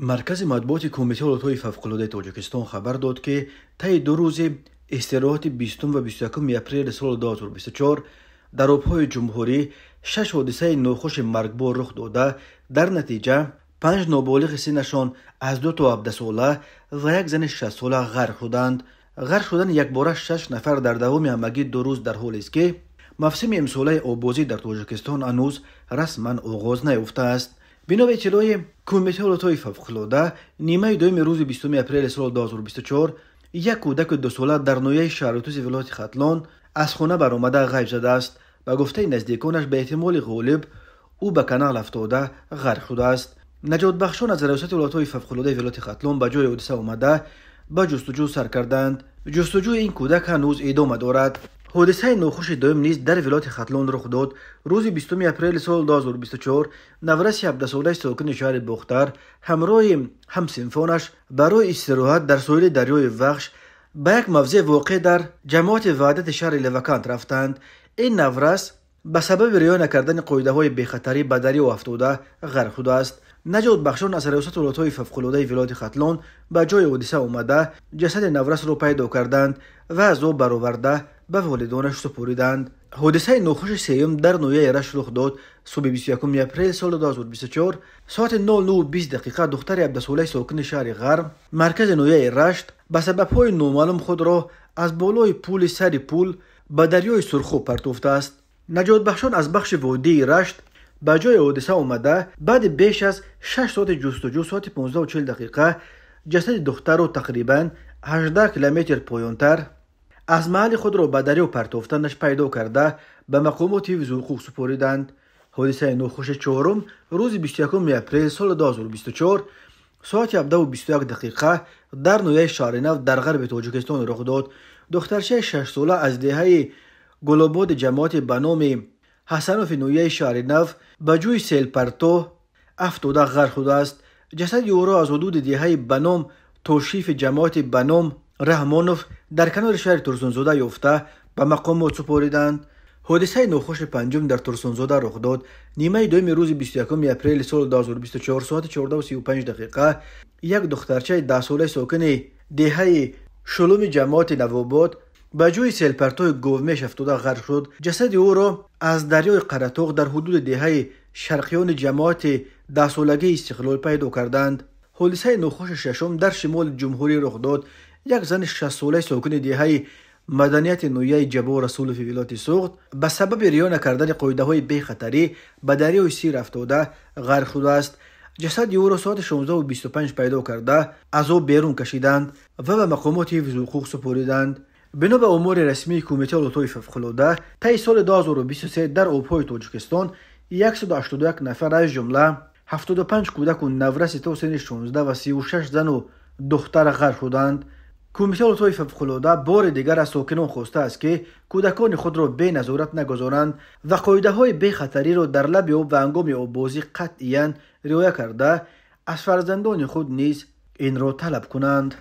Маркази матбуоти Кумитаи ҳолатҳои фавқулодаи Тоҷикистон хабар дод, ки таи 2 рӯзи истироҳати 20 ва 21 апрели соли 2024 дар обҳои ҷумҳурӣ 6 ҳодисаи нохуши маргбор рух дода, дар натиҷа 5 ноболиғи синнашон аз 2 то 17 сола ва як зани 6 сола ғарқ шуданд. Ғарқ шудани якбора 6 нафар дар давоми ҳамагӣ 2 рӯз дар ҳолест, ки мавсими имсолаи оббозӣ дар Тоҷикистон ҳанӯз расман оғоз наёфтааст. Бино ба иттилои Кумитаи ҳолатҳои фавқулода, нимаи дуюми рӯзи 20 апрели соли 2024 як кӯдаки 2-сола дар ноҳияи Шаҳритузи вилояти Хатлон аз хона баромада ғайб задааст. Ба гуфтаи наздиконаш, ба эҳтимоли ғолиб ӯ ба канал афтода ғарқ шудааст. Наҷотбахшон аз Раёсати ҳолатҳои фавқулодаи вилояти Хатлон ба ҷои ҳодиса омада ба ҷустуҷӯ сар карданд. Ҷустуҷӯи ин кӯдак ҳанӯз идома дорад. Ҳодисаи нохуши дуюм низ дар вилояти Хатлон рух дод. Рӯзи 20 апрели соли 2024 навраси 17-солаи сокини шаҳри Бохтар ҳамроҳи ҳамсинфонаш барои истироҳат дар соҳили дарёи Вахш ба як мавзеъ воқеъ дар ҷамоати Ваҳдати шаҳри Левакант рафтанд. Ин наврас ба сабаби риоя накардани қоидаҳои бехатарӣ ба дарё афтода ғарқ шудааст. Наҷотбахшон аз Раёсати ҳолатҳои фавқулодаи вилояти Хатлон ба ҷои ҳодиса омада ҷасади наврасро пайдо карданд ва аз об бароварда ба волидонаш супориданд. Ҳодисаи нохуши сеюм дар ноҳияи Рашт рух дод. Субҳи 21 апрел соли 2024 соати 09:20 духтари 17-солаи сокини шаҳри Ғарм, маркази ноҳияи Рашт, ба сабабҳои номаълум худро аз болои пули сари пул ба дарёи Сурхоб партофтааст. Наҷотбахшон аз бахши водии Рашт ба ҷои ҳодиса омада баъди беш аз 6 соати ҷустуҷӯ соати 15:40 ҷасади духтарро тақрибан 18 километр поёнтар аз маҳалли худро ба дарё партофтанаш пайдо карда ба мақомоти ҳифзи ҳуқуқ супориданд. Ҳодисаи нохуши чорум рӯзи 21 апрел соли 2024 соати 17:21 дар ноҳияи Шаҳринав дар ғарби Тоҷикистон рух дод. Духтарчаи 6-сола аз деҳаи Гулободи ҷамоати ба номи Ҳасанови ноҳияи Шаҳринав ба ҷӯи селпарто афтода ғарқ шудааст. Ҷасади ӯро аз ҳудуди деҳаи ба ном Тошифи ҷамоати ба ном Раҳмонов дар канори шаҳри Турсунзода ёфта ба мақомот супориданд. Ҳодисаи нохуши панҷум дар Турсунзода рух дод. Нимаи дуюми рӯзи 21 апрели соли 2024 соати 14:35 як духтарчаи 10-солаи сокини деҳаи Шулуми ҷамоати Навобод ба ҷӯи селпартои говмеш афтода ғарқ шуд. Ҷасади ӯро аз дарёи Қаратоғ дар ҳудуди деҳаи Шарқиёни ҷамоати 10-солагии Истиқлол пайдо карданд. Ҳодисаи нохуши шашум дар шимоли ҷумҳурӣ рух дод. Як зани 6-солаи сокини деҳаи Маданияти ноҳияи Ҷаббор Расулови вилояти Суғд ба сабаби риоя накардани қоидаҳои бехатарӣ ба дарёи Сир афтода ғарқ шудааст. Ҷасади ӯро соати 16:25 пайдо карда аз об берун кашиданд ва ба мақомоти ҳифзи ҳуқуқ супориданд. Бино ба омори расмии Кумитаи ҳолатҳои фавқулода, таи соли 2023 дар обҳои Тоҷикистон 181 нафар, аз ҷумла 75 кӯдаку навраси то синни 16 ва 36 зану духтар ғарқ шуданд. Кумитаи ҳолатҳои фавқулода бори дигар аз сокинон хостааст, ки кӯдакони худро беназорат нагузоранд ва қоидаҳои бехатариро дар лаби об ва ҳангоми оббозӣ қатъиян риоя карда аз фарзандони худ низ инро талаб кунанд.